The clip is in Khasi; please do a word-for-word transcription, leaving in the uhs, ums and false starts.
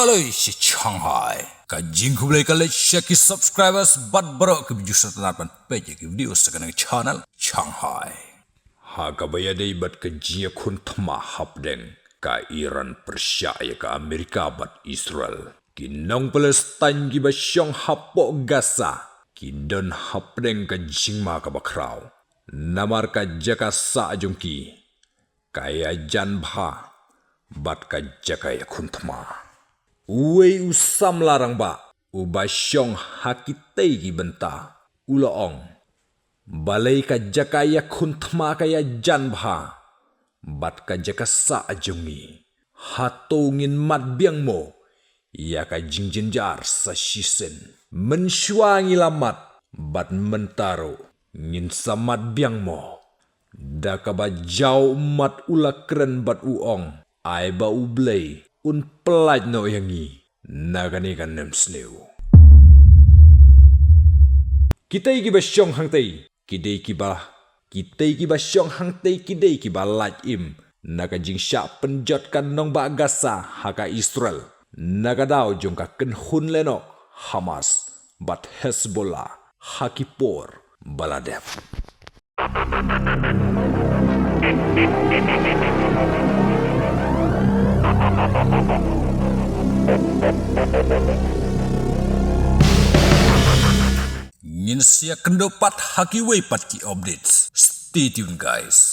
Lei shi Shanghai. Ka jingkhublei ka leit sha ki subscribers bad baroh ki ba ju sngewtynnat ban peit ïa ki video sa kane ka channel Shanghai. Ha kaba ïadei bad ka jingïakhun thma hapdeng ka Iran pyrshah ïa ka Amerika bad Israel, ki nong Palestine ki ba shong hapoh Gaza ki don hapdeng ka jingma kaba khraw, namar ka jaka sah jong ki ka ïajan bha bad ka jaka ïakhun thma. Uwei u samla rangbah u ba shong ha kitei ki bynta u la ong, balei ka jaka ïakhun thma ka ïajan bha bad ka jaka sah jong ngi? Hato ngin mad biang mo ïa ka jingjynjar sa shisien? Mynshuwa ngi la mad bad mynta ruh ngin sa mad biang mo? Da kaba jaw ummat u la kren bad u ong, ai ba U Blei un pyllait noh ïa ngi na kane ka nemsniew. Kitei ki ba shong hangtei ki dei ki ba, kitei ki ba shong hangtei ki dei ki ba lait im na ka jingshah pynjot ka nongbah Gaza ha ka Israel, na ka daw jong ka kynhun lehnoh Hamas bad Hezbollah ha ki por ba la dep. Ngin sa ïakynduh pat ha kiwei pat ki updates. Stay tuned, guys.